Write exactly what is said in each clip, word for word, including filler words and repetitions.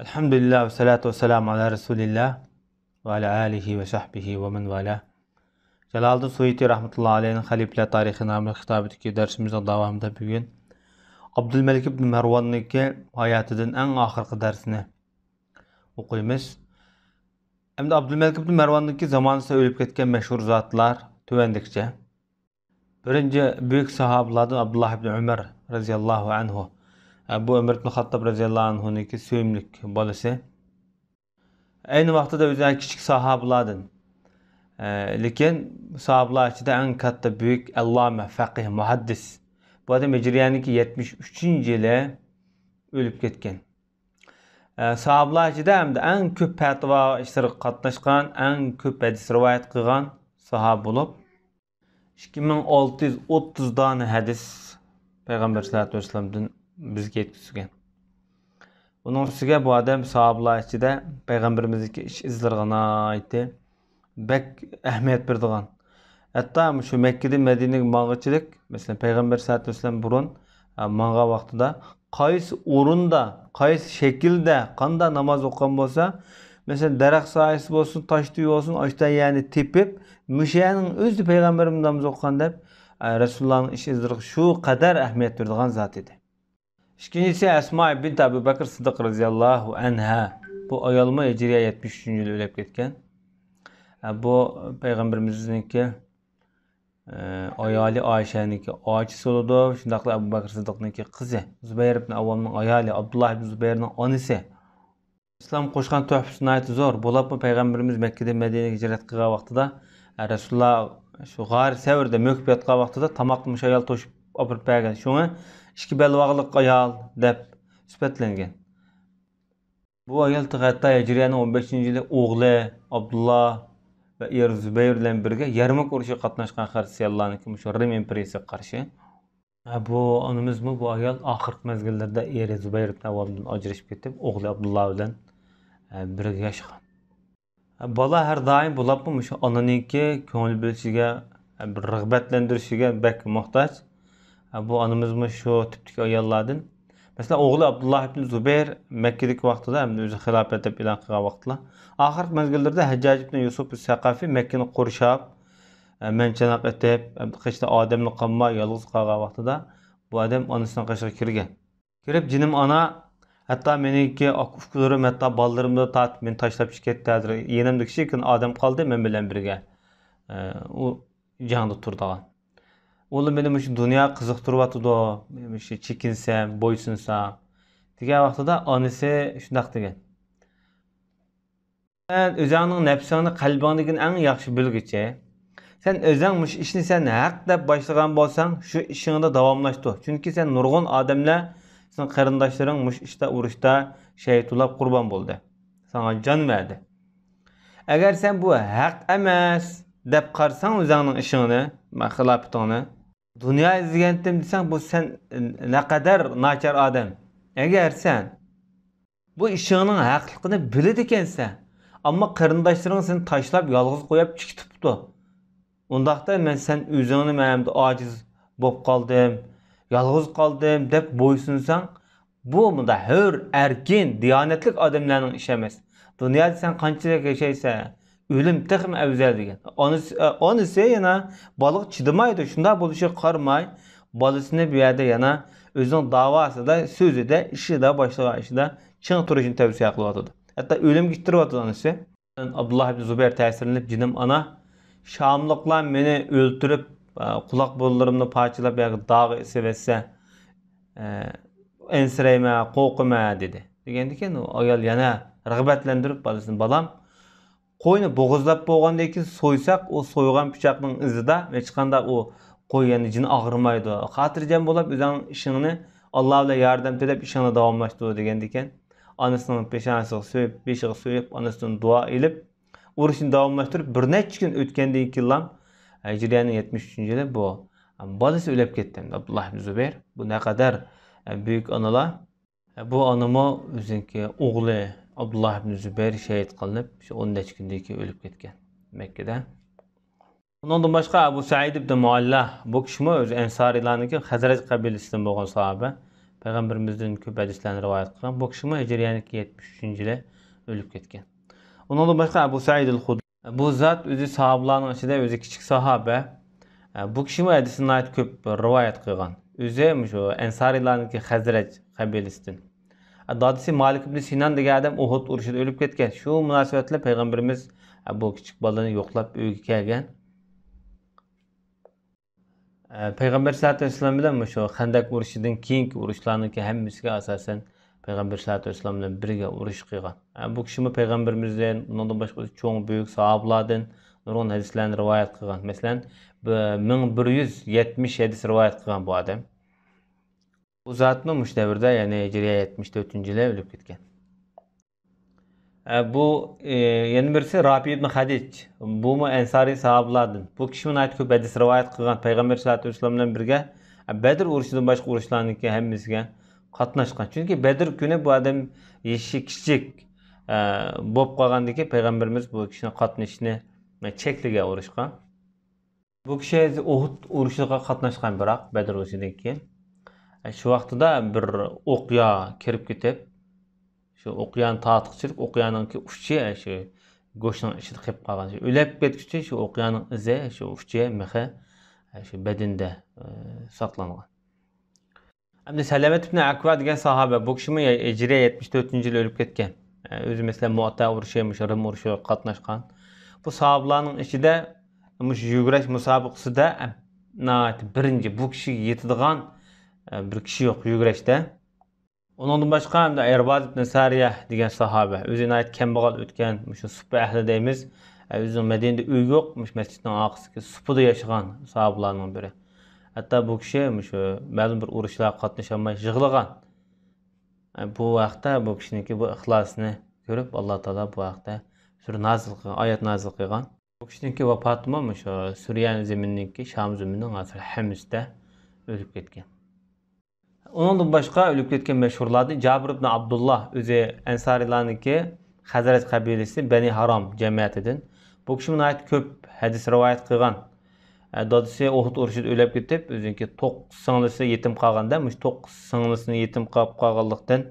ئەلھەمدۇلىللا ۋە سالاتۇ ۋە سالامۇ ئالا رەسۇلىللا ۋە ئالا ئالىھى ۋە سەھبىھى ۋە مەن ۋالا. جالالىدىن سۇيۇتى رەھمەتۇللا ئەلەيھىنىڭ خەلىپىلەر تارىخى ناملىق كىتابىدىكى دەرسىمىزنىڭ داۋامىدا بۈگۈن ئابدۇلمەلىك ئىبن مەرۋاننىڭكى ھاياتىدىن ئەڭ ئاخىرقى دەرسنى ئوقۇيمىز. ئەمدى ئابدۇلمەلىك ئىبن مەرۋاننىڭكى زامانىسىدا ئۆلۈپ كەتكەن مەشھۇر زاتلار تۆۋەندىكىچە. بىرىنچى، بۈيۈك ساھابىلاردىن ئابدۇللا ئىبن ئۆمەر رەزىياللاھۇ ئەنھۇ. ئە، بۇ ئۆمەر ئىبن خاتتاب رەزىياللاھۇ ئەنھۇنىڭكى سۆيۈملۈك بالىسى. ئەينى ۋاقتىدا ئۆزى كىچىك ساھابىلاردىن. ئە، لېكىن ساھابىلار ئىچىدە ئەڭ كاتتا، بۈيۈك ئەللامە، فەقىھ، مۇھەددىس. بۇ ئادەم ھىجرىيەنىڭكى يەتمىش ئۈچىنچى يىلى ئۆلۈپ كەتكەن. ئە، ساھابىلار ئىچىدە ھەمدە ئەڭ كۆپ پەتىۋا ئىشلىرىغا قاتناشقان، ئەڭ كۆپ ھەدىس رىۋايەت قىلغان ساھابە بولۇپ، ئىككى مىڭ ئالتە يۈز ئوتتۇز دانە ھەدىس پەيغەمبەر سەللەللاھۇ ئەلەيھى ۋەسەللەمدىن بىزگە يەتكۈزگەن. ئۇنىڭ ئۈستىگە بۇ ئادەم ساھابىلار ئىچىدە پەيغەمبىرىمىزدىكى ئىش ئىزلىرىغا ناھايىتى بەك ئەھمىيەت بېرىدىغان. ھەتتا شۇ مەككىدىن مەدىنىگە ماڭغۇچىلىك، مەسىلەن، پەيغەمبەر سەللەللاھۇ ئەلەيھى ۋەسەللەم بۇرۇن، ئە، ماڭغان ۋاقتىدا قايسى ئورۇندا، قايسى شەكىلدە، قانداق ناماز ئوقۇغان بولسا، مەسىلەن، دەرەخ سايىسى بولسۇن، تاش تۈۋى بولسۇن، ئاشۇ يەرنى تېپىپ، مۇشۇ يەرنىڭ ئۆزىدە پەيغەمبىرىم ناماز ئوقۇغان دەپ، ئە، رەسۇلۇللانىڭ ئىش ئىزلىرىغا شۇ قەدەر ئەھمىيەت بېرىدىغان زات ئىدى. ئىككىنچىسى ئەسما بىنت ئەبۇ بەكر سىددىق رەزىياللاھۇ ئەنھا. بۇ ئايالمۇ ھىجرىيە يەتمىش ئۈچىنچى يىلى ئۆلۈپ كەتكەن. ئە، بۇ پەيغەمبىرىمىزنىڭكى، ئە، ئايالى ئائىشەنىڭكى ئاچىسى بولىدۇ. شۇنداقلا ئەبۇ بەكر سىددىقنىڭكى قىزى، زۇبەير ئىبن ئاۋۋامنىڭ ئايالى، ئابدۇللا ئىبن زۇبەيرنىڭ ئانىسى. ئىسلام قوشقان تۆھپىسى ناھايىتى زور. بولۇپمۇ پەيغەمبىرىمىز مەككىدىن مەدىنىگە ھىجرەت قىلغان ۋاقتىدا، ئە، رەسۇلۇللا شۇ غار سەۋرىدە مۆكۈپ ياتقان ۋاقتىدا تاماقنى مۇشۇ ئايال توشۇپ ئاپىرىپ بەرگەن. شۇڭا ئىككى بەلباغلىق ئايال دەپ سۈپەتلەنگەن. بۇ ئايال تېخى ھەتتا ھىجرىيەنىڭ ئون بەشىنچى يىلى ئوغلى ئابدۇللا ۋە ئېرى زۇبەير بىلەن بىرگە يەرمۇك ئۇرۇشىغا قاتناشقان، خەرىسىيانلارنىڭكى مۇشۇ رىم ئىمپېرىيىسىغا قارشى. ھە، بۇ ئانىمىزمۇ بۇ ئايال ئاخىرقى مەزگىللەردە ئېرى زۇبەير ئىبن ئاۋۋامدىن ئاجرىشىپ كېتىپ، ئوغلى ئابدۇللا بىلەن، ھە، بىرگە ياشىغان. ھە، بالا ھەر دائىم بولۇپمۇ مۇشۇ ئانىنىڭكى كۆڭۈل بۆلۈشىگە، ھە، بىر رىغبەتلەندۈرۈشىگە بەك موھتاج. ھە، بۇ ئانىمىزمۇ شۇ تىپتىكى ئاياللاردىن. مەسىلەن، ئوغلى ئابدۇللا ئىبن زۇبەير مەككىدىكى ۋاقتىدا، ھەمدە ئۆزى خىلاپەت دەپ ئېلان قىلغان ۋاقتىدا، ئاخىرقى مەزگىللىرىدە ھەججاج ئىبن يۈسۈپ سەقەفى مەككىنى قورشاپ، ئە، مەن چاناق ئېتىپ، ئەمدى قېشىدا ئادەملا قالماي، يالغۇز قالغان ۋاقتىدا بۇ ئادەم ئانىسىنىڭ قېشىغا كىرگەن. كىرىپ، «جېنىم ئانا، ھەتتا مېنىڭكى ئاكا-ئۇكىلىرىم، ھەتتا بالىلىرىمنى تارتىپ، مېنى تاشلاپ چىقىپ كەتتى. ھازىر يېنىمدا كىچىككىنە ئادەم قالدى، مەن بىلەن بىرگە، ئە، ئۇ جەڭدە تۇرىدىغان. ئۇلار مېنى مۇشۇ دۇنيا قىزىقتۇرۇۋاتىدۇ، مۇشۇ چېكىنسەم، بويسۇنسام» دېگەن ۋاقتىدا ئانىسى شۇنداق دېگەن. سەن ئۆزۈڭنىڭ نەپسىڭنى، قەلبىڭدىكىنى ئەڭ ياخشى بىلگۈچى. سەن ئۆزۈڭ مۇشۇ ئىشنى سەن ھەق دەپ باشلىغان بولساڭ، شۇ ئىشىڭدا داۋاملاشتۇر. چۈنكى سەن نۇرغۇن ئادەملەر، سېنىڭ قېرىنداشلىرىڭ مۇشۇ ئىشتا، ئۇرۇشتا شەھىت بولاپ قۇربان بولدى. ساڭا جان بەردى. ئەگەر سەن بۇ ھەق ئەمەس دەپ قارىساڭ ئۆزۈڭنىڭ ئىشىڭنى، خىلاپىتىڭنى، دۇنيا ئىزدىگەنتىم دېسەڭ، بۇ سەن نەقەدەر ناچار ئادەم. ئەگەر سەن بۇ ئىشىڭنىڭ ھەقلىقىنى بىلىدىكەنسەن، ئەمما قېرىنداشلىرىڭ سېنى تاشلاپ يالغۇز قويۇپ چىقىپ كېتىپتۇ. ئۇنداقتا مەن سەن ئۆزۈڭنى مەن ئەمدى ئاجىز بولۇپ قالدىم، يالغۇز قالدىم دەپ بويسۇنساڭ، بۇ مۇنداق ھۆر، ئەركىن، دىيانەتلىك ئادەملەرنىڭ ئىشى ئەمەس. دۇنيادا سەن قانچىلىك ياشايسەن، ئۆلۈم تېخىمۇ ئەۋزەل دېگەن. ئانىسى، ئانىسى يەنە بالىغا چىدىمايدۇ. شۇنداق بولۇشىغا قارىماي، بالىسىنى بۇ يەردە يەنە ئۆزىنىڭ داۋاسىدا، سۆزىدە، ئىشىدا، باشلىغان ئىشىدا چىڭ تۇرۇشنى تەۋسىيە قىلىۋاتىدۇ. ھەتتا ئۆلۈمگە ئىتتىرىۋاتىدۇ ئانىسى. ئابدۇللا ئىبن زۇبەير تەسىرلىنىپ، «جېنىم ئانا، شاملىقلار مېنى ئۆلتۈرۈپ، قۇلاق بۇرۇنلىرىمنى پارچىلاپ ياكى داغا ئېسىۋەتسە، ئەنسىرەيمەن، قورقىمەن» دېدى. دېگەندىكىن ئۇ ئايال يەنە رىغبەتلەندۈرۈپ بالىسىنى، «بالام، قوينى بوغۇزلاپ بولغاندىن كېيىن سويساق، ئۇ سويغان پىچاقنىڭ ئىزىدا، ھېچقانداق ئۇ قوي يەنە جېنى ئاغرىمايدۇ. خاتىرجەم بولاپ ئۆزۈڭ ئىشىڭنى، ئاللا بىلەن ياردەم تىلەپ ئىشىڭنى داۋاملاشتۇر» دېگەندىكىن، ئانىسىنىڭ پېشانىسىغا سۆيۈپ، بېشىغا سۆيۈپ، ئانىسىدىن دۇئا ئېلىپ، ئۇرۇشنى داۋاملاشتۇرۇپ، بىر نەچچە كۈن ئۆتكەندىن كېيىنلا، ھىجرىيەنىڭ يەتمىش ئۈچىنچى يىلى بۇ بالىسى ئۆلۈپ كەتتى. ئابدۇللا ئىبن زۇبەير، بۇ نەقەدەر بۈيۈك ئانىلار. بۇ ئانىمۇ ئۆزىنىڭكى ئوغلى ئابدۇللا ئىبن زۇبەير شېھىت قىلىنىپ، شۇ ئون نەچچە كۈندىن كېيىن ئۆلۈپ كەتكەن مەككىدە. ئۇنىڭدىن باشقا ئەبۇ سەئىد ئىبن مۇئەللا، بۇ كىشىمۇ ئۆزى ئەنسارىيلارنىڭكى خەزرەج قەبىلىسىدىن بولغان ساھابە. پەيغەمبىرىمىزدىن كۆپ ھەدىسلەرنى رىۋايەت قىلغان. بۇ كىشىمۇ ھىجرىيەنىڭكى يەتمىش ئۈچىنچى يىلى ئۆلۈپ كەتكەن. ئۇنىڭدىن باشقا ئەبۇ سەئىد ئەل خۇدرى. بۇ زات ئۆزى ساھابىلارنىڭ ئىچىدە ئۆزى كىچىك ساھابە. بۇ كىشىمۇ ھەدىسنى ناھايىتى كۆپ رىۋايەت قىلغان. ئۆزى مۇشۇ ئەنسارىيلارنىڭكى خەزرەج قەبىلىسىدىن. دادىسى مالىك ئىبن سىنان دېگەن ئادەم ئۇھۇد ئۇرۇشىدا ئۆلۈپ كەتكەن. شۇ مۇناسىۋەت بىلەن پەيغەمبىرىمىز بۇ كىچىك بالىنى يوقلاپ ئۆيگە كەلگەن. پەيغەمبەر سەللەللاھۇ ئەلەيھى ۋەسەللەم بىلەن مۇشۇ خەندەق ئۇرۇشىدىن كېيىنكى ئۇرۇشلارنىڭكى ھەممىسىگە ئاساسەن پەيغەمبەر سەللەللاھۇ ئەلەيھى ۋەسەللەم بىلەن بىرگە ئۇرۇش قىلغان. بۇ كىشىمۇ پەيغەمبىرىمىزدىن، ئۇنىڭدىن باشقا چوڭ بۈيۈك ساھابىلاردىن نۇرغۇن ھەدىسلەرنى رىۋايەت قىلغان. مەسىلەن، بىر مىڭ بىر يۈز يەتمىش ھەدىس رىۋايەت قىلغان بۇ ئادەم. بۇ زاتمۇ مۇشۇ دەۋردە، يەنى ھىجرىيە يەتمىش تۆتىنچى يىلى ئۆلۈپ كەتكەن. ئە، بۇ، ئى، يەنە بىرسى رافى ئىبن خەدىج. بۇمۇ ئەنسارىي ساھابىلاردىن. بۇ كىشىمۇ ناھايىتى كۆپ ھەدىس رىۋايەت قىلغان. پەيغەمبەر سەللەللاھۇ ئەلەيھى ۋەسەللەم بىلەن بىرگە، ئە، بەدر ئۇرۇشىدىن باشقا ئۇرۇشلارنىڭكى ھەممىسىگە قاتناشقان. چۈنكى بەدر كۈنى بۇ ئادەم يېشى كىچىك، ئە، بولۇپ قالغاندىكىن پەيغەمبىرىمىز بۇ كىشىنىڭ قاتنىشىشىنى، ئە، چەكلىگەن ئۇرۇشقا. بۇ كىشى ئوھۇد ئۇرۇشىغا قاتناشقان، بىراق بەدر ئۇرۇشىدىن كېيىن. شۇ ۋاقتىدا بىر ئوقيا كىرىپ كېتىپ، شۇ ئوقيانى تارتقۇچىلىك، ئوقيانىڭكى ئۇچى شۇ گۆشنىڭ ئىچىدە قېلىپ قالغان. شۇ ئۆلۈپ كەتكۈچە شۇ ئوقيانىڭ ئىزى، شۇ ئۇچى، مېخى شۇ بەدىنىدە، ئە، ساقلانغان. ئەمدى سەلەمەت ئىبن ئەكۋا دېگەن ساھابە، بۇ كىشىمۇ ھىجرىيە يەتمىش تۆتىنچى يىلى ئۆلۈپ كەتكەن. ئۆزى، مەسىلەن، مۇئتە ئۇرۇشى، مۇشۇ رىم ئۇرۇشىغا قاتناشقان. بۇ ساھابىلارنىڭ ئىچىدە مۇشۇ يۈگۈرۈش مۇسابىقىسىدە ناھايىتى بىرىنچى، بۇ كىشىگە يېتىدىغان بىر كىشى يوق يۈگۈرۈشتە. ئۇنىڭدىن باشقا ئەمدى ئەرباز ئىبن سارىيە دېگەن ساھابە، ئۆزى ناھايىتى كەمبەغەل ئۆتكەن، مۇشۇ سۇپا ئەھلى دەيمىز. ئۆزىنىڭ مەدىنىدە ئۆيى يوق، مۇشۇ مەسچىتنىڭ ئارقىسىدىكى سۇپىدا ياشىغان ساھابىلارنىڭ بىرى. ھەتتا بۇ كىشى مۇشۇ مەلۇم بىر ئۇرۇشلارغا قاتنىشالماي يىغلىغان. بۇ ھەقتە بۇ كىشىنىڭكى بۇ ئىخلاسىنى كۆرۈپ، ئاللا تائالا بۇ ھەقتە سۈرە نازىل قىلغان، ئايەت نازىل قىلغان. بۇ كىشىنىڭكى ۋاپاتىمۇ مۇشۇ سۈرىيەنى زېمىنىنىڭكى، شام زېمىنىنىڭ ھازىر ھەممىسىدە ئۆلۈپ كەتكەن. ئۇنىڭدىن باشقا ئۆلۈپ كەتكەن مەشھۇرلاردىن جابىر ئىبن ئابدۇللا، ئۆزى ئەنسارىيلارنىڭكى خەزرەج قەبىلىسى بەنى ھارام جەمەتىدىن. بۇ كىشىمۇ ناھايىتى كۆپ ھەدىس رىۋايەت قىلغان. ئە، دادىسى ئۇھۇد ئۇرۇشىدا ئۆلۈپ كېتىپ، ئۆزىنىڭكى توققۇز سىڭلىسى يېتىم قالغاندا، مۇشۇ توققۇز سىڭلىسىنى يېتىم قىلىپ قالغانلىقتىن،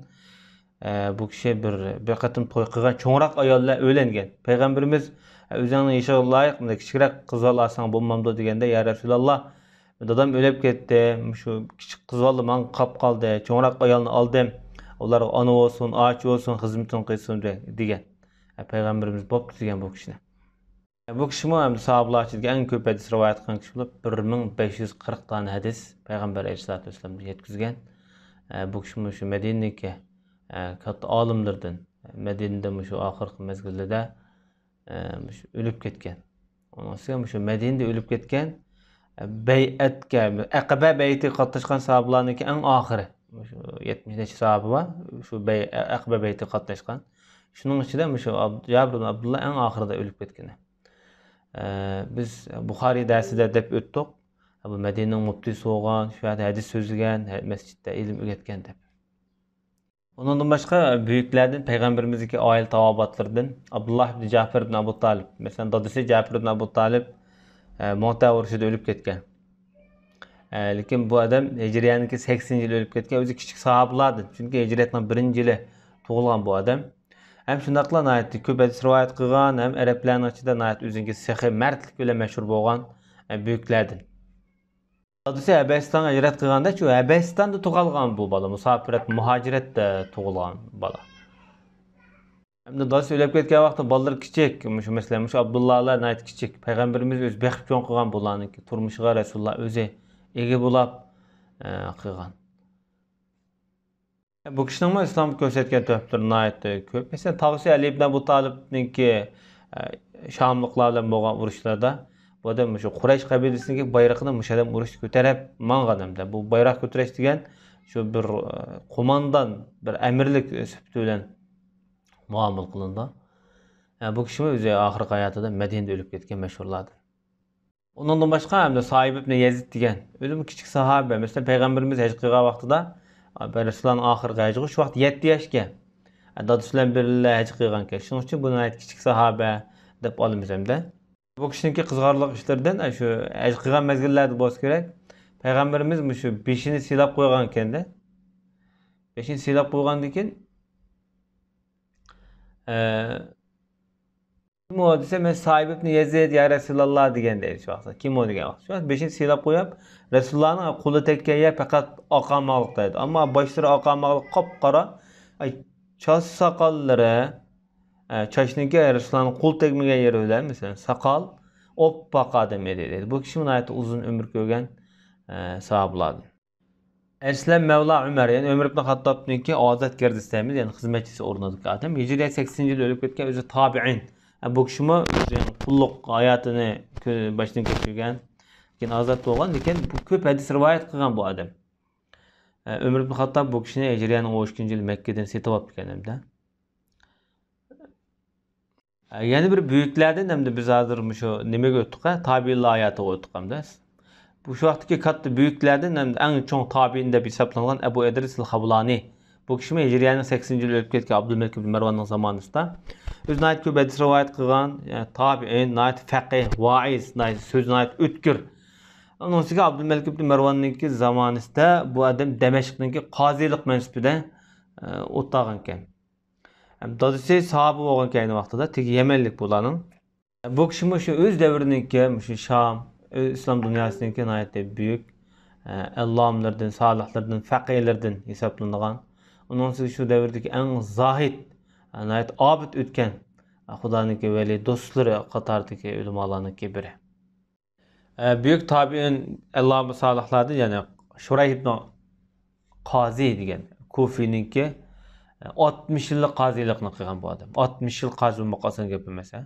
ئە، بۇ كىشى بىر، بىر قېتىم توي قىلغان، چوڭراق ئايال بىلەن ئۆيلەنگەن. پەيغەمبىرىمىز، ئە، «ئۆزۈڭنىڭ يېشىغا لايىق مۇنداق كىچىكرەك قىز بالا ئالساڭ بولمامدۇ؟» دېگەندە، «يا رەسۇلاللا، دادام ئۆلۈپ كەتتى، مۇشۇ كىچىك قىز بالا ماڭا قاپ قالدى، چوڭراق ئايالنى ئالدىم، ئۇلارغا ئانا بولسۇن، ئاچا بولسۇن، خىزمىتىنى قىلسۇن» دېگەن. پەيغەمبىرىمىز بوپتۇ دېگەن بۇ كىشىنى. بۇ كىشىمۇ ھەم ساھابىلار ئىچىدىكى ئەڭ كۆپ ھەدىس رىۋايەت قىلغان كىشى بولۇپ، بىر مىڭ بەش يۈز قىرىق دانە ھەدىس پەيغەمبەر ئەلەيھىسسالاتۇ ۋەسسالامدىن يەتكۈزگەن. بۇ كىشىمۇ شۇ مەدىنىدىكى كاتتا ئالىملىرىدىن، مەدىنىدە مۇشۇ ئاخىرقى مەزگىللىدە مۇشۇ ئۆلۈپ كەتكەن. ئۇنىڭ ئۈستىگە مۇشۇ مەدىنىدە ئۆلۈپ كەتكەن، بەيئەتكە، ئەقەبە بەيئىتىگە قاتناشقان ساھابىلارنىڭكى ئەڭ ئاخىرى. مۇشۇ يەتمىش نەچچە ساھابە بار، شۇ بەي-، ئەقەبە بەيئىتىگە قاتناشقان. شۇنىڭ ئىچىدە مۇشۇ ئاب-، جابىر ئىبن ئابدۇللا ئەڭ ئاخىرىدا ئۆلۈپ كەتكىنى. ئە، بىز بۇخارىي دەرسىدە دەپ ئۆتتۇق. بۇ مەدىنىنىڭ مۇپتىسى بولغان، شۇ يەردە ھەدىس سۆزلىگەن، ھە-، مەسچىتتە ئىلىم ئۆگەتكەن دەپ. ئۇنىڭدىن باشقا بۈيۈكلەردىن، پەيغەمبىرىمىزدىكى ئائىلە تاۋابىئاتلىرىدىن ئابدۇللا ئىبن جەپەر ئىبن ئەبۇ تالىپ. مەسىلەن، دادىسى جەپەر ئىبن ئەبۇ تالىپ، ئە، مۇئتە ئۇرۇشىدا ئۆلۈپ كەتكەن. ئە، لېكىن بۇ ئادەم ھىجرىيەنىڭكى سەكسىنىنچى يىلى ئۆلۈپ كەتكەن، ئۆزى كىچىك ساھابىلاردىن. چۈنكى ھىجرەتنىڭ بىرىنچى يىلى تۇغۇلغان بۇ ئادەم. ھەم شۇنداقلا ناھايىتى كۆپ ھەدىس رىۋايەت قىلغان، ھەم ئەرەبلەرنىڭ ئىچىدە ناھايىتى ئۆزىنىڭكى سېخىي مەردلىكى بىلەن مەشھۇر بولغان، ئە، بۈيۈكلەردىن. دادىسى ھەبەشىستانغا ھىجرەت قىلغاندا، شۇ ھەبەشىستاندا تۇغالغان بۇ بالا، مۇساپىرەت، مۇھاجىرەتتە تۇغۇلغان بالا. ئەمدى دادىسى ئۆلۈپ كەتكەن ۋاقىتتا بالىلىرى كىچىك، مۇشۇ مەسىلەن، مۇشۇ ئابدۇللالار ناھايىتى كىچىك. پەيغەمبىرىمىز ئۆزى بېقىپ چوڭ قىلغان بۇلارنىڭكى، تۇرمۇشىغا رەسۇلۇللا ئۆزى ئىگە بولاپ، ئە، قىلغان. بۇ كىشىنىڭمۇ ئىسلامغا كۆرسەتكەن تۆھپىلىرى ناھايىتى كۆپ. مەسىلەن، تاغىسى ئەلى ئىبن ئەبۇ تالىپنىڭكى، ئە، شاملىقلار بىلەن بولغان ئۇرۇشلاردا بۇ ئادەم مۇشۇ قۇرەيش قەبىلىسىنىڭكى بايرىقىنى مۇشۇ ئادەم ئۇرۇشتا كۆتۈرۈپ ماڭغان ھەمدە. بۇ بايراق كۆتۈرۈش دېگەن شۇ بىر، ئە، قوماندان، بىر ئەمىرلىك سۈپىتى بىلەن مۇئامىلە قىلىنىدۇ. ئە، بۇ كىشىمۇ ئۆزى ئاخىرقى ھاياتىدا مەدىنىدە ئۆلۈپ كەتكەن مەشھۇرلاردىن. ئۇنىڭدىن باشقا ھەمدە سائىب ئىبن يەزىد دېگەن، ئۆزىمۇ كىچىك ساھابە. مەسىلەن، پەيغەمبىرىمىز ھەج قىلغان ۋاقتىدا، رەسۇلۇللانىڭ ئاخىرقى ھەجىغۇ شۇ ۋاقىت يەتتە ياشكەن. دادىسى بىلەن بىللە ھەج قىلغانكەن. شۇنىڭ ئۈچۈن بۇنى ناھايىتى كىچىك ساھابە دەپ ئالىمىز ھەمدە. بۇ كىشىنىڭكى قىزىقارلىق ئىشلىرىدىن، شۇ ھەج قىلغان مەزگىللەردە بولسا كېرەك، پەيغەمبىرىمىز مۇشۇ بېشىنى سىلاپ قويغانكەندە. بېشىنى سىلاپ قويغاندىن كېيىن، ئە، «كىم ئۇ؟» دېسە، «مەن سائىب ئىبنى يەزىد، يا رەسۇلاللا» دېگەن دەيدۇ شۇ ۋاقىتتا. «كىم ئۇ؟» دېگەن ۋاقىت. شۇ ۋاقىت بېشىنى سىلاپ قويۇپ، رەسۇلۇللانىڭ قولى تەگكەن يەر پەقەت ئاق ئاماقلىق دەيدۇ. ئەمما باشلىرى ئاق ئاماقلىق، قاپقارا، ئاي، چاچ ساقاللىرى، ئە، چاچنىڭكى رەسۇلۇللانىڭ قول تەگمىگەن يېرى بىلەن، مەسىلەن، ساقال ئوپپاق ئادەم ئىدى دەيدۇ. بۇ كىشىمۇ ناھايىتى ئۇزۇن ئۆمۈر كۆرگەن، ئە، ساھابىلاردىن. ئەسلەم مەۋلا ئۆمەر، يەنى ئۆمەر ئىبن خاتتابنىڭكى ئازاد گەردىسى دەيمىز، يەنى خىزمەتچىسى ئورنىدىكى ئادەم. ھىجرىيە سەكسىنىنچى يىلى ئۆلۈپ كەتكەن، ئۆزى تابىئىن. ھە، بۇ كىشىمۇ ئۆزىنىڭ قۇللۇق ھاياتىنى كۆ-، باشتىن كەچۈرگەن، كېيىن ئازاد بولغان، لېكىن بۇ كۆپ ھەدىس رىۋايەت قىلغان بۇ ئادەم. ھە، ئۆمەر ئىبن خاتتاب بۇ كىشىنى ھىجرىيەنىڭ ئون ئىككىنچى يىلى مەككىدىن سېتىۋاپتىكەن ھەمدە. يەنە بىر بۈيۈكلەردىن ھەمدە بىز ھازىر مۇشۇ نېمىگە ئۆتتۇق، ھە؟ تابىئىنلار ھاياتىغا ئۆتتۇق ھەمدە. بۇ شۇ ۋاقىتتىكى كاتتا بۈيۈكلەردىن ھەمدە ئەڭ چوڭ تابىئىن دەپ ھېسابلانغان ئەبۇ ئىدرىس ئەل خاۋلانى. بۇ كىشىمۇ ھىجرىيەنىڭ سەكسىنىنچى يىلى ئۆلۈپ كەتكەن ئابدۇلمەلىك ئىبن مەرۋاننىڭ زامانىسىدا. ئۆزى ناھايىتى كۆپ ھەدىس رىۋايەت قىلغان، يەنى تابىئىن، ناھايىتى فەقىھ، ۋائىز، ناھايىتى سۆزى ناھايىتى ئۆتكۈر. ئۇنىڭ ئۈستىگە ئابدۇلمەلىك ئىبن مەرۋاننىڭكى زامانىسىدا بۇ ئادەم دەمەشقنىڭكى قازىلىق مەنسىپىدە، ئە، ئولتۇرغانىكەن. ھەم دادىسى ساھابە بولغانىكەن ئەينى ۋاقتىدا، تېگى يەمەنلىك بۇلارنىڭ. بۇ كىشىمۇ شۇ ئۆز دەۋرىنىڭكى، مۇشۇ شام، ئۆ-، ئىسلام دۇنياسىنىڭكى ناھايىتى بۈيۈك، ئە، ئەللامىلىرىدىن، سالىھلىرىدىن، فەقىھلىرىدىن ھېسابلىنىدىغان. ئۇنىڭ ئۈستىگە شۇ دەۋردىكى ئەڭ زاھىد، ئە، ناھايىتى ئابىد ئۆتكەن، ئە، خۇدانىڭكى ۋەلىي دوستلىرى قاتارىدىكى ئۆلىمالارنىڭكى بىرى. ئە، بۈيۈك تابىئىن ئەللامە سالىھلاردىن، يەنى شۇرەيھ ئىبن قازى دېگەن كۇفىنىڭكى، ئە، ئاتمىش يىللىق قازىلىقنى قىلغان بۇ ئادەم. ئاتمىش يىل قازى بولماق ئاسان گەپ ئەمەس، ھە.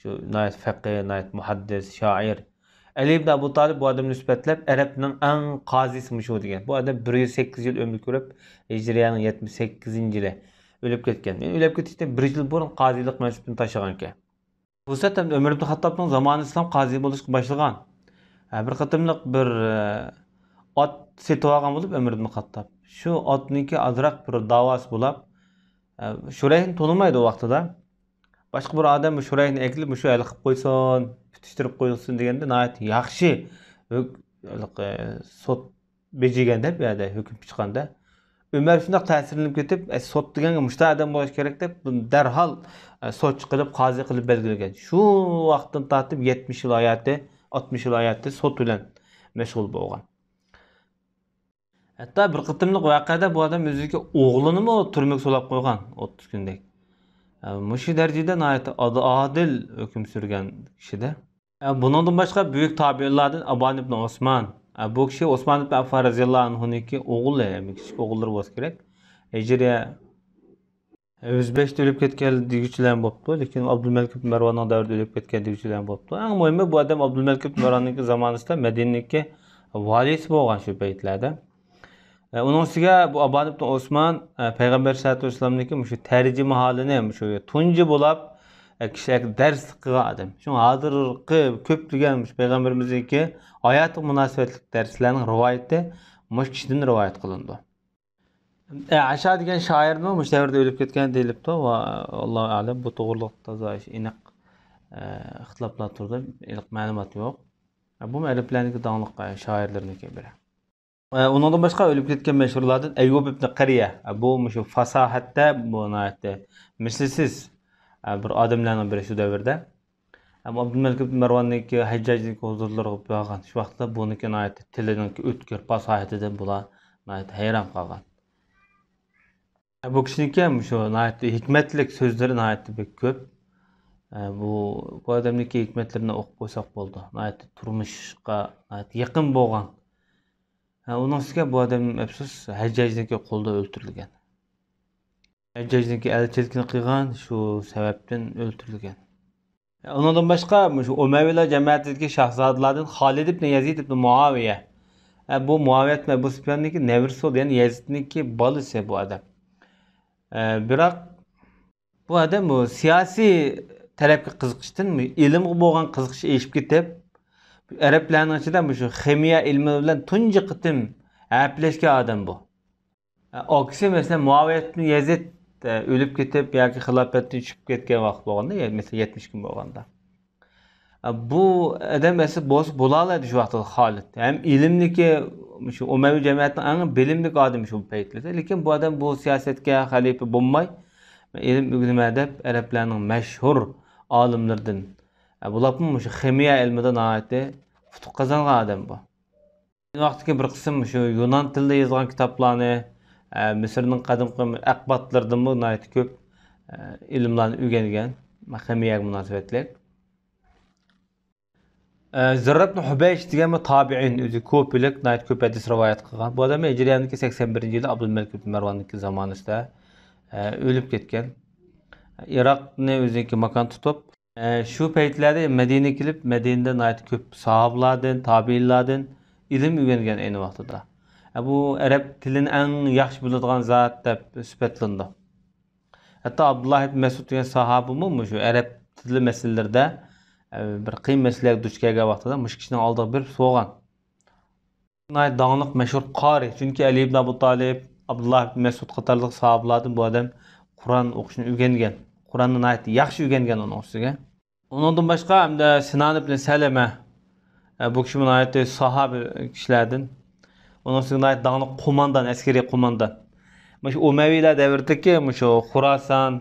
شۇ ناھايىتى فەقىھ، ناھايىتى مۇھەددىس، شائىر. ئەلى ئىبن ئەبۇ تالىپ بۇ ئادەمنى سۈپەتلەپ، ئەرەبنىڭ ئەڭ قازىسى مۇشۇ دېگەن. بۇ ئادەم بىر يۈز سەككىز يىل ئۆمۈر كۆرۈپ، ھىجرىيەنىڭ يەتمىش سەككىزىنچى يىلى ئۆلۈپ كەتكەن. ئۆلۈپ كېتىشتىن بىر يىل بۇرۇن قازىلىق مەنسىپىنى تاشلىغانىكەن. بۇ سەت ئەمدى ئۆمەر ئىبن خاتتابنىڭ زامانىسىدىلا قازى بولۇشقا باشلىغان. ھە، بىر قېتىملىق بىر، ئە، ئات سېتىۋالغان بولۇپ ئۆمەر ئىبن خاتتاب. شۇ ئاتنىڭكى ئازراق بىر داۋاسى بولاپ، ئە، شۇرەيھنى تونۇمايدۇ ئۇ ۋاقتىدا. باشقا بىر ئادەم شۇرەيھنى ئەكېلىپ، مۇشۇ ھەل قىلىپ قويسۇن، پۈتۈشتۈرۈپ قويسۇن دېگەندە، ناھايىتى ياخشى ھۆك-، ھېلىقى سوت بېجىگەندە، بۇ يەردە ھۆكۈم چىققاندا، ئۆمەر شۇنداق تەسىرلىنىپ كېتىپ، «ئە، سوت دېگەنگە مۇشۇنداق ئادەم بولۇش كېرەك» دەپ، بۇنى دەرھال، ئە، سوتچى قىلىپ، قازى قىلىپ بەلگىلىگەن. شۇ ۋاقىتتىن تارتىپ يەتمىش يىل ھاياتى، ئاتمىش يىل ھاياتى سوت بىلەن مەشغۇل بولغان. ھەتتا بىر قېتىملىق ۋەقەدە بۇ ئادەم ئۆزىدىكى ئوغلىنىمۇ تۈرمىگە سولاپ قويغان، ئوتتۇز كۈندەك. ئە، مۇشۇ دەرىجىدە ناھايىتى ئاد-، ئادىل ھۆكۈم سۈرگەن كىشىدە. ئە، بۇنىڭدىن باشقا بۈيۈك تابىئىنلاردىن ئابان ئىبن ئوسمان. ئە، بۇ كىشى ئوسمان ئىبن ئەففان رەزىياللاھۇ ئەنھۇنىڭكى ئوغلى، يەنى كىچىك ئوغۇللىرى بولسا كېرەك. ھىجرىيە يۈز بەشتە ئۆلۈپ كەتكەن دېگۈچىلەرمۇ بوپتۇ، لېكىن ئابدۇلمەلىك ئىبن مەرۋاننىڭ دەۋرىدە ئۆلۈپ كەتكەن دېگۈچىلەرمۇ بوپتۇ. ئەڭ مۇھىمى، بۇ ئادەم ئابدۇلمەلىك ئىبن مەرۋاننىڭكى زامانىسىدا مەدىنىنىڭكى ۋالىيسى بولغان شۇ پەيتلەردە. ئە، ئۇنىڭ ئۈستىگە بۇ ئابان ئىبن ئوسمان، ئە، پەيغەمبەر سەللەللاھۇ ئەلەيھى ۋەسەللەمنىڭكى مۇشۇ تەرجىمىھالىنى، مۇشۇ تۇنجى بولاپ، ئە، كىشىلەرگە دەرسلىك قىلغان ئادەم. شۇڭا ھازىرقى كۆپلىگەن مۇشۇ پەيغەمبىرىمىزنىڭكى ھاياتىغا مۇناسىۋەتلىك دەرسلەرنىڭ رىۋايىتى مۇشۇ كىشىدىن رىۋايەت قىلىنىدۇ. ئە، ئەشا دېگەن شائىرمۇ مۇشۇ دەۋردە ئۆلۈپ كەتكەن دېيىلىپتۇ. ۋە ئاللاھۇ ئەلەم، بۇ توغرىلىق تازا ئېنىق، ئە، ئىختىلاپلار تۇرىدۇ. ئېنىق مەلۇمات يوق. ئە، بۇمۇ ئەرەبلەرنىڭكى داڭلىق، ئە، شائىرلىرىنىڭكى بىرى. ئە، ئۇنىڭدىن باشقا ئۆلۈپ كەتكەن مەشھۇرلاردىن ئەييۇب ئىبن قەرىيە. ئە، بۇ مۇشۇ فاساھەتتە بۇ ناھايىتى مىسلىسىز، ئە، بىر ئادەملەرنىڭ بىرى شۇ دەۋردە. ئەمما ئابدۇلمەلىك ئىبن مەرۋاننىڭكى ھەججاجنىڭكى ھۇزۇرلىرىغا بارغان شۇ ۋاقىتتا بۇنىڭكى ناھايىتى تىلىنىڭكى ئۆتكۈر پاساھىتىدىن بۇلار ناھايىتى ھەيران قالغان. بۇ كىشىنىڭكى ھەم شۇ ناھايىتى ھېكمەتلىك سۆزلىرى ناھايىتى بەك كۆپ. بۇ، بۇ ئادەمنىڭكى ھېكمەتلىرىنى ئوقۇپ قويساق بولىدۇ. ناھايىتى تۇرمۇشقا ناھايىتى يېقىن بولغان. ئۇنىڭ ئۈستىگە بۇ ئادەم ئەپسۇس ھەججاجنىڭكى قولىدا ئۆلتۈرۈلگەن. ھەججاجنىڭكى ئەلچىلىكىنى قىلغان، شۇ سەۋەبتىن ئۆلتۈرۈلگەن. ئۇنىڭدىن باشقا، مۇشۇ ئۇمەۋىيلار جەمەتىدىكى شاھزادىلاردىن خالىد ئىبن يەزىد ئىبن مۇئاۋىيە. ئە، بۇ مۇئاۋىيە ئىبن ئەبۇ سۇپياننىڭكى نەۋرىسى بولدى، يەنى يەزىدنىڭكى بالىسى بۇ ئادەم. ئە، بىراق، بۇ ئادەم بۇ سىياسىي تەرەپكە قىزىقىشتىن، ئىلىمغا بولغان قىزىقىشى ئېشىپ كېتىپ، ئەرەبلەرنىڭ ئىچىدە مۇشۇ خىمىيە ئىلمى بىلەن تۇنجى قېتىم ھەپىلەشكەن ئادەم بۇ. ئاكىسى، مەسىلەن، مۇئاۋىيە ئىبن يەزىد، ئە، ئۆلۈپ كېتىپ ياكى خىلاپەتتىن چۈشۈپ كەتكەن ۋاقىت بولغاندا، يە-، مەسىلەن، يەتمىش كۈن بولغاندا. بۇ ئادەم ئەسلى بولسا بولالايدى شۇ ۋاقىتتا خالىد. ھەم ئىلىملىكى، شۇ ئۇمەۋى جەمەتنىڭ ئەڭ بىلىملىك ئادىمى شۇ پەيتلىردە. لېكىن بۇ ئادەم بۇ سىياسەتكە خەلىپە بولماي، ئىلىم ئۆگىنىمەن دەپ ئەرەبلەرنىڭ مەشھۇر ئالىملىرىدىن، بولۇپمۇ مۇشۇ خىمىيە ئىلمىدا ناھايىتى ئۇتۇق قازانغان ئادەم بۇ. ئەينى ۋاقىتتىكى بىر قىسىم شۇ يۇنان تىلىدا يازغان كىتابلارنى، ئە، مىسىرنىڭ قەدىمكى ئەقباتلىرىدىنمۇ ناھايىتى كۆپ، ئە، ئىلىملارنى ئۆگەنگەن، خىمىيەگە مۇناسىۋەتلىك. ئە، زىرر ئىبن ھۇبەيش دېگەن بۇ تابىئىن، ئۆزى كۇفىلىك، ناھايىتى كۆپ ھەدىس رىۋايەت قىلغان. بۇ ئادەم ھىجرىيەنىڭكى سەكسەن بىرىنچى يىلى ئابدۇلمەلىك ئىبن مەرۋاننىڭكى زامانىسىدا، ئە، ئۆلۈپ كەتكەن. ئىراقنى ئۆزىنىڭكى ماكان تۇتۇپ، ئە، شۇ پەيتلەردە مەدىنىگە كېلىپ، مەدىنىدە ناھايىتى كۆپ ساھابىلاردىن، تابىئىنلاردىن ئىلىم ئۆگەنگەن ئەينى ۋاقتىدا. ئە، بۇ ئەرەب تىلىنى ئەڭ ياخشى بىلىدىغان زات دەپ سۈپەتلىنىدۇ. ھەتتا ئابدۇللا ئىبن مەسئۇد دېگەن ساھابىمۇ مۇشۇ ئەرەب تىلى مەسىلىلىرىدە، ئە، بىر قىيىن مەسىلىلەرگە دۇچ كەلگەن ۋاقتىدا مۇشۇ كىشىنىڭ ئالدىغا بېرىپ سورىغان. ناھايىتى داڭلىق، مەشھۇر قارى. چۈنكى ئەلى ئىبن ئەبۇ تالىپ، ئابدۇللا ئىبن مەسئۇد قاتارلىق ساھابىلاردىن بۇ ئادەم قۇرئان ئوقۇشنى ئۆگەنگەن. قۇرئاننى ناھايىتى ياخشى ئۆگەنگەن ئۇنىڭ ئۈستىگە. ئۇنىڭدىن باشقا ھەمدە سىنان ئىبن سەلەمە، ئە، بۇ كىشىمۇ ناھايىتى ساھابە كىشىلەردىن. ئۇنىڭ ئۈستىگە ناھايىتى داڭلىق قوماندان، ئەسكىرىي قوماندان. مۇشۇ ئۇمەۋىيلەر دەۋرىدىكى مۇشۇ خۇراسان،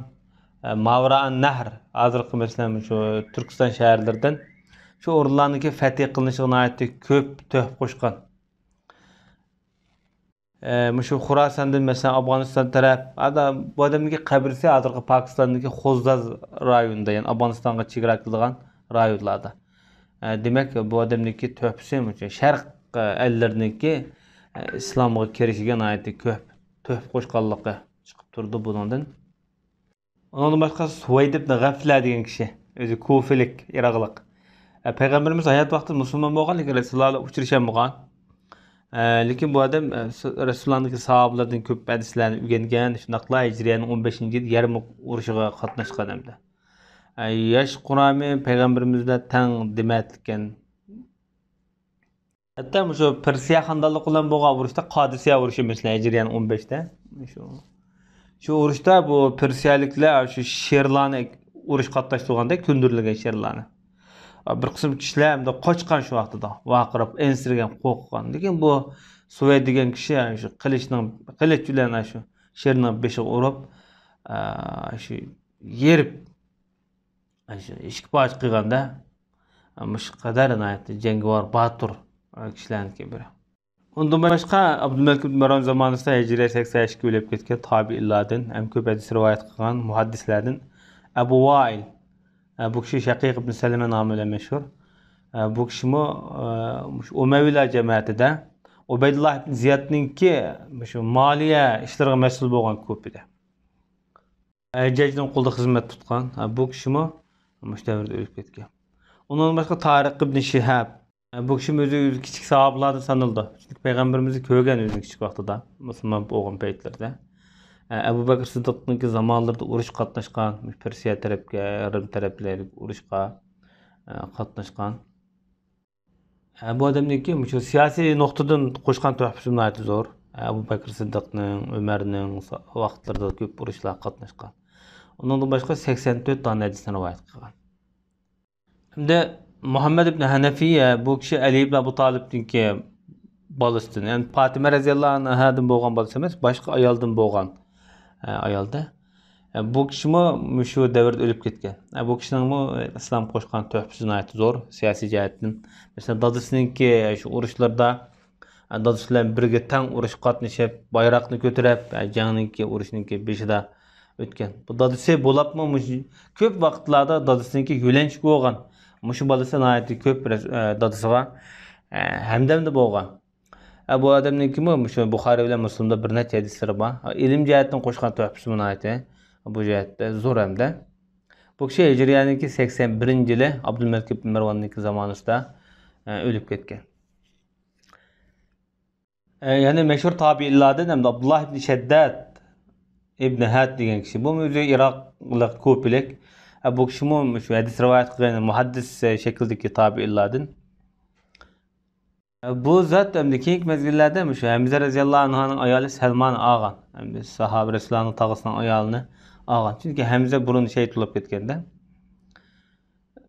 ئە، ماۋرائان نەھر، ھازىرقى مەسىلەن مۇشۇ تۈركىستان شەھەرلىرىدىن شۇ ئورۇنلارنىڭكى فەتھى قىلىنىشىغا ناھايىتى كۆپ تۆھپە قوشقان. ئە، مۇشۇ خۇراساندىن، مەسىلەن، ئافغانىستان تەرەپ، ھەتتا بۇ ئادەمنىڭكى قەبرىسى ھازىرقى پاكىستاندىكى خوزداز رايونىدا، يەنى ئافغانىستانغا چېگرا كېلىدىغان رايونلاردا. ئە، دېمەك، بۇ ئادەمنىڭكى تۆھپىسى مۇشۇ شەرق، ئە، ئەللىرىنىڭكى، ئە، ئىسلامغا كىرىشىگە ناھايىتى كۆپ تۆھپە قوشقانلىقى چىقىپ تۇرىدۇ بۇنىڭدىن. ئۇنىڭدىن باشقا سۇۋەيد ئىبن غەفلە دېگەن كىشى، ئۆزى كۇفىلىك، ئىراقلىق. ئە، پەيغەمبىرىمىز ھايات ۋاقتىدا مۇسۇلمان بولغان، لېكىن رەسۇلۇللا بىلەن ئۇچرىشالمىغان. ئە، لېكىن بۇ ئادەم، ئە، سۇ-، رەسۇلۇللانىڭكى ساھابىلىرىدىن كۆپ ھەدىسلەرنى ئۆگەنگەن، شۇنداقلا ھىجرىيەنىڭ ئون بەشىنچى يىلى يەرمۇك ئۇرۇشىغا قاتناشقان ھەمدە. ئە، ياش قۇرامى پەيغەمبىرىمىز بىلەن تەڭ دېمەتلىككەن. ھەتتا مۇشۇ پېرسىيە خاندانلىقى بىلەن بولغان ئۇرۇشتا، قادىسىيە ئۇرۇشى مەسىلەن، ھىجرىيەنىڭ ئون بەشتە. شۇ، شۇ ئۇرۇشتا بۇ پېرسىيەلىكلەر شۇ شىرلارنى ئۇرۇشقا قاتناشتۇرغاندا، كۆندۈرۈلگەن شىرلارنى. بىر قىسىم كىشىلەر ئەمدى قاچقان شۇ ۋاقتىدا، ۋارقىراپ، ئەنسىرىگەن، قورققان. لېكىن بۇ سۇۋەيد دېگەن كىشى شۇ قىلىچنىڭ، قىلىچ بىلەن شۇ شىرنىڭ بېشىغا ئۇرۇپ، ئا، شۇ يېرىپ، ئاشۇ ئىككى پارچە قىلغاندا، مۇشۇ قەدەر ناھايىتى جەڭگىۋار، باتۇر كىشىلەرنىڭكى بىرى. ئۇندىن باشقا، ئابدۇلمەلىك ئىبن مەرۋان زامانىسىدا ھىجرىيە سەكسەن ئىككى ئۆلۈپ كەتكەن تابىئىنلاردىن، ھەم كۆپ ھەدىس رىۋايەت قىلغان مۇھەددىسلەردىن ئەبۇ ۋائىل، بۇ كىشى شەقىق ئىبن سەلەمە نامى بىلەن مەشھۇر. بۇ كىشىمۇ، مۇشۇ ئۇمەۋىيلار جەمەتىدە ئۇبەيدۇللا ئىبن زىيادنىڭكى مۇشۇ مالىيە ئىشلىرىغا مەسئۇل بولغان كۇپىدە. ھەججاجنىڭ قولىدا خىزمەت تۇتقان. ھە، بۇ كىشىمۇ مۇشۇ دەۋردە ئۆلۈپ كەتكەن. ئۇنىڭدىن باشقا تارىق ئىبن شىھاب. ھە، بۇ كىشىمۇ ئۆزى، ئۆزى كىچىك ساھابىلاردىن سانىلىدۇ. چۈنكى پەيغەمبىرىمىزنى كۆرگەن ئۆزىنىڭ كىچىك ۋاقتىدا، مۇسۇلمان بولغان پەيتلىرىدە. ھە، ئەبۇ بەكرى سىددىقنىڭكى زامانلىرىدا ئۇرۇشقا قاتناشقان، پېرسىيە تەرەپكە، رىم تەرەپلەرگە ئۇرۇشقا، ھە، قاتناشقان. ھە، بۇ ئادەمنىڭكى مۇشۇ سىياسىي نۇقتىدىن قوشقان تۆھپىسى ناھايىتى زور. ھە، ئەبۇ بەكرى سىددىقنىڭ، ئۆمەرنىڭ سا-، ۋاقىتلىرىدا كۆپ ئۇرۇشلارغا قاتناشقان. ئۇنىڭدىن باشقا سەكسەن تۆت دانە ھەدىسنى رىۋايەت قىلغان. ئەمدى مۇھەممەد ئىبن ھەنەفىيە، بۇ كىشى ئەلى ئىبن ئەبۇ تالىپنىڭكى بالىسىدىن، يەنى پاتىمە رەزىياللاھۇ ئەنھادىن بولغان بالىسى ئەمەس، باشقا ئايالدىن بولغان، ئە، ئايالدە. ئە، بۇ كىشىمۇ مۇشۇ دەۋردە ئۆلۈپ كەتكەن. ئە، بۇ كىشىنىڭمۇ ئىسلام قوشقان تۆھپىسى ناھايىتى زور سىياسىي جەھەتتىن. مەسىلەن، دادىسىنىڭكى شۇ ئۇرۇشلىرىدا، ئە، دادىسى بىلەن بىرگە تەڭ ئۇرۇشقا قاتنىشىپ، بايراقنى كۆتۈرۈپ، ئە، جەڭنىڭكى، ئۇرۇشنىڭكى بېشىدا ئۆتكەن. بۇ دادىسى بولۇپمۇ مۇشۇ كۆپ ۋاقىتلاردا دادىسىنىڭكى يۆلەنچۈكى بولغان. مۇشۇ بالىسى ناھايىتى كۆپ رەس-، ئە، دادىسىغا، ئە، ھەمدەمدە بولغان. ئە، بۇ ئادەمنىڭكىمۇ مۇشۇ بۇخارىي بىلەن مۇسلىمدا بىر نەچچە ھەدىسلىرى بار. ئىلىم جەھەتتىن قوشقان تۆھپىسىمۇ ناھايىتى بۇ جەھەتتە زور ھەمدە. بۇ كىشى ھىجرىيەنىڭكى سەكسەن بىرىنچى يىلى ئابدۇلمەلىك ئىبن مەرۋاننىڭكى زامانىسىدا، ئە، ئۆلۈپ كەتكەن. ئە، يەنى مەشھۇر تابىئىنلاردىن ھەمدە ئابدۇللا ئىبن شەدداد ئىبن ھەد دېگەن كىشى. بۇمۇ ئۆزى ئىراقلىق، كۇپىلىك. ئە، بۇ كىشىمۇ مۇشۇ ھەدىس رىۋايەت قىلغان مۇھەددىس شەكلىدىكى تابىئىنلاردىن. بۇ زات ئەمدى كېيىنكى مەزگىللەردە مۇشۇ ھەمزە رەزىياللاھۇ ئەنھۇنىڭ ئايالى سەلمانى ئالغان. ئەمدى ساھابە رەسۇلۇللانىڭ تاغىسىنىڭ ئايالىنى ئالغان. چۈنكى ھەمزە بۇرۇن شېھىت بولۇپ كەتكەندە.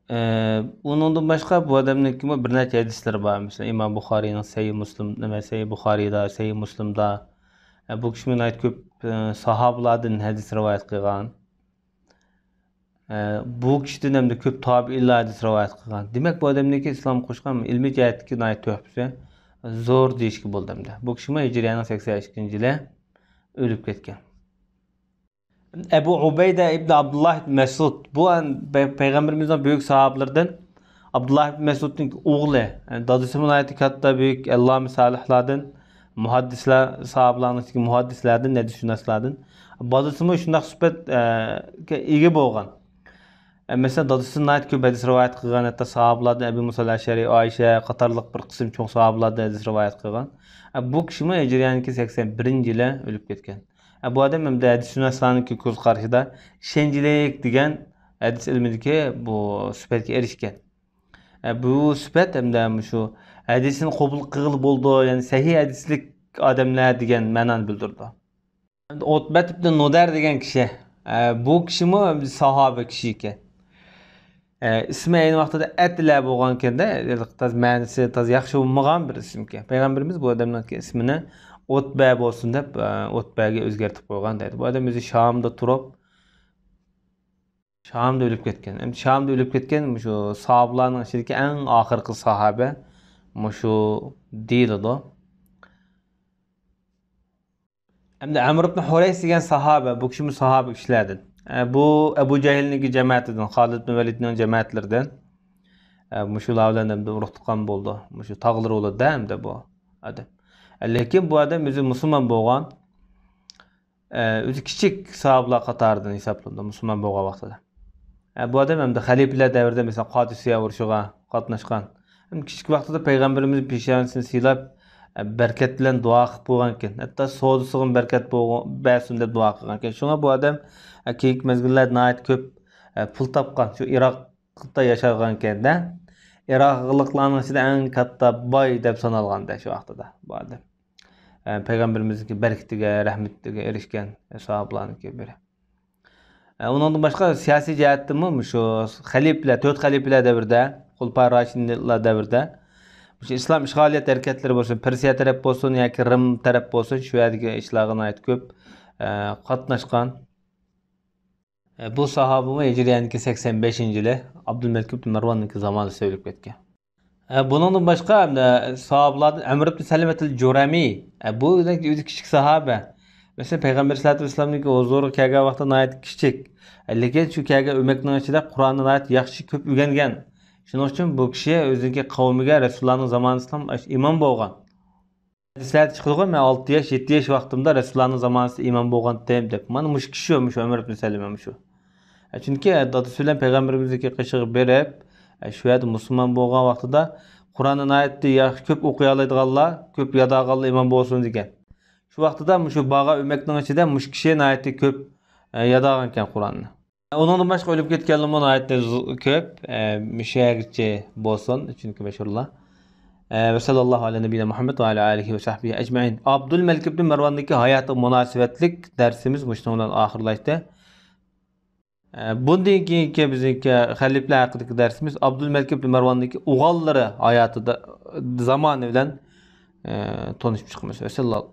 ئۇنىڭدىن باشقا بۇ ئادەمنىڭكىمۇ بىر نەچچە ھەدىسلىرى بار. مەسىلەن، ئىمام بۇخارىينىڭ سەھىھ مۇسلىم، نېمە، سەھىھ بۇخارىيدا، سەھىھ مۇسلىمدا. ئە، بۇ كىشىمۇ ناھايىتى كۆپ، ئە، ساھابىلاردىن ھەدىس رىۋايەت قىلغان. ئە، بۇ كىشىدىن ھەمدە كۆپ تابىئىنلار ھەدىس رىۋايەت قىلغان. دېمەك، بۇ ئادەمنىڭكى ئىسلام قوشقان ئىلمىي جەھەتتىكى ناھايىتى تۆھپىسى زور دېيىشكە بولىدۇ ئەمدى. بۇ كىشىمۇ ھىجرىيەنىڭ سەكسەن ئىككىنچى يىلى ئۆلۈپ كەتكەن. ئەبۇ ئۇبەيدە ئىبن ئابدۇللا ئىبن مەسئۇد، بۇ پەي-، پەيغەمبىرىمىزنىڭ بۈيۈك ساھابىلىرىدىن ئابدۇللا ئىبن مەسئۇدنىڭ ئوغلى، يەنى دادىسىمۇ ناھايىتى كاتتا بۈيۈك ئەللامە سالىھلاردىن، مۇھەددىسلەر، ساھابىلارنىڭ ئىچىدىكى مۇھەددىسلەردىن، ھەدىسشۇناسلاردىن. دادىسىمۇ شۇنداق سۈپەت، ئە، ئىگە بولغان. ئە، مەسىلەن، دادىسىدىن ناھايىتى كۆپ ھەدىس رىۋايەت قىلغان، ھەتتا ساھابىلاردىن ئەبۇ مۇسا ئەشئەرى، ئائىشە قاتارلىق بىر قىسىم چوڭ ساھابىلاردىن ھەدىس رىۋايەت قىلغان. ئە، بۇ كىشىمۇ ھىجرىيەنىڭكى سەكسەن بىرىنچى يىلى ئۆلۈپ كەتكەن. ئە، بۇ ئادەم ھەمدە ھەدىسشۇناسلارنىڭكى كۆز قارىشىدا ئىشەنچلىك دېگەن ھەدىس ئىلمىدىكى بۇ سۈپەتكە ئېرىشكەن. ئە، بۇ سۈپەت ھەمدە مۇشۇ ھەدىسنى قوبۇل قىلغىلى بولىدۇ، يەنى سەھىھ ھەدىسلىك ئادەملەر دېگەن مەنانى بىلدۈرىدۇ. ئۇتبەت ئىبن نۇدەر دېگەن كىشى. ئە، بۇ كىشىمۇ ساھابە كىشى ئىكەن. ئە، ئىسمى ئەينى ۋاقتىدا ئەتىلە بولغان ئىكەندە، تازا مەنىسى تازا ياخشى بولمىغان بىر ئىسىم ئىكەن. پەيغەمبىرىمىز بۇ ئادەمنىڭ ئىسمىنى ئۇتبە بولسۇن دەپ، ئە، ئۇتبەگە ئۆزگەرتىپ قويغان دەيدۇ. بۇ ئادەم ئۆزى شامدا تۇرۇپ، شامدا ئۆلۈپ كەتكەن. ئەمدى شامدا ئۆلۈپ كەتكەن مۇشۇ ساھابىلارنىڭ ئىچىدىكى ئەڭ ئاخىرقى ساھابە مۇشۇ دېيىلىدۇ. ئەمدى ئەمر ئىبن ھۇرەيس دېگەن ساھابە، بۇ كىشىمۇ ساھابە كىشىلەردىن. ئە، بۇ ئەبۇ جەھىلنىڭكى جەمەتىدىن، خالىد ئىبن ۋەلىدنىڭ جەمەتلىرىدىن. ئە، مۇشۇلار بىلەن ئەمدى ئۇرۇق تۇغقان بولدى. مۇشۇ تاغلىرى بولىدۇ ئەمدى بۇ ئادەم. ئە، لېكىن بۇ ئادەم ئۆزى مۇسۇلمان بولغان. ئە، ئۆزى كىچىك ساھابىلار قاتارىدىن ھېسابلىنىدۇ مۇسۇلمان بولغان ۋاقتىدا. ئە، بۇ ئادەم ئەمدى خەلىپىلەر دەۋرىدە، مەسىلەن، قادىسىيە ئۇرۇشىغا قاتناشقان. ھەم كىچىك ۋاقتىدا پەيغەمبىرىمىز پېشانىسىنى سىيلاپ، ئە، بەرىكەت بىلەن دۇئا قىلىپ قويغانىكەن. ھەتتا سودىسىغىمۇ بەرىكەت بولغ-، بەرسۇن دەپ دۇئا قىلغانىكەن. شۇڭا بۇ ئادەم، ئە، كېيىنكى مەزگىللەردە ناھايىتى كۆپ، ئە، پۇل تاپقان. شۇ ئىراقتا ياشىغانىكەن-دە. ئىراقلىقلارنىڭ ئىچىدە ئەڭ كاتتا باي دەپ سانالغانىدى شۇ ۋاقتىدا بۇ ئادەم. ئە، پەيغەمبىرىمىزنىڭكى بەرىكىتىگە، رەھمىتىگە ئېرىشكەن ساھابىلارنىڭكى بىرى. ئە، ئۇنىڭدىن باشقا سىياسىي جەھەتتىمۇ مۇشۇ خەلىپىلەر، تۆت خەلىپىلەر دەۋرىدە، خۇلىپا راشىدىنلار دەۋرىدە مۇشۇ ئىسلام ئىشغالىيەت ھەرىكەتلىرى بولسۇن، پېرسىيە تەرەپ بولسۇن ياكى رىم تەرەپ بولسۇن، شۇ يەردىكى ئىشلارغا ناھايىتى كۆپ، ئە، قاتناشقان. ئە، بۇ ساھابىمۇ ھىجرىيەنىڭكى سەكسەن بەشىنچى يىلى ئابدۇلمەلىك ئىبن مەرۋاننىڭكى زامانىسىدا ئۆلۈپ كەتكەن. ئە، بۇنىڭدىن باشقا، ئە، ساھابىلاردىن ئەمر ئىبن سەلىمەتىل جۇرەمى. ئە، بۇ ئۆزى كىچىك ساھابە. مەسىلەن، پەيغەمبەر سەللەللاھۇ ئەلەيھى ۋەسەللەمنىڭكى ھۇزۇرىغا كەلگەن ۋاقتىدا ناھايىتى كىچىك. ئە، لېكىن شۇ كەلگەن ئۆمەكنىڭ ئىچىدە قۇرئاننى ناھايىتى ياخشى كۆپ ئۆگەنگەن. شۇنىڭ ئۈچۈن بۇ كىشى ئۆزىنىڭكى قەۋمىگە رەسۇلۇللانىڭ زامانىسىدا ئىمام بولغان. ھەدىسلەردە چىقىدىغۇ، مەن ئالتە ياش، يەتتە ياش ۋاقتىمدا رەسۇلۇللانىڭ زامانىسىدا ئىمام بولغانتىم دەپ. مانا مۇشۇ كىشى شۇ، مۇشۇ ئۆمەر ئىبن سەلىمە مۇشۇ. ئە، چۈنكى، ئە، دادىسى بىلەن پەيغەمبىرىمىزنىڭكى قېشىغا بېرىپ، ئە، شۇ يەردە مۇسۇلمان بولغان ۋاقتىدا قۇرئاننى ناھايىتى ياخشى كۆپ ئوقۇيالايدىغانلار، كۆپ ياداغانلار ئىمام بولسۇن دېگەن. شۇ ۋاقتىدا مۇشۇ بارغان ئۆمەكنىڭ ئىچىدە مۇشۇ كىشى ناھايىتى كۆپ، ئە، يادىغانىكەن قۇرئاننى. ئۇنىڭدىن باشقا ئۆلۈپ كەتكەنلىرىمۇ ناھايىتى زو-، كۆپ. ئە، مۇشۇ يەرگىچە بولسۇن، چۈنكى مەشھۇرلار. ئە، ۋە سەللەللاھۇ ئەلا نەبىييىنا مۇھەممەد ۋە ئەلا ئالىھى ۋە سەھبىھى ئەجمەئىن. ئابدۇلمەلىك ئىبن مەرۋاندىكى ھاياتىغا مۇناسىۋەتلىك دەرسىمىز مۇشۇنىڭ بىلەن ئاخىرلاشتى. ئە، بۇندىن كېيىنكى بىزنىڭكى خەلىپىلەر ھەققىدىكى دەرسىمىز ئابدۇلمەلىك ئىبن مەرۋاندىكى ئوغۇللىرى ھاياتىدا، زامانى بىلەن، ئە، تونۇشۇپ چىقىمىز. ۋەسسالام.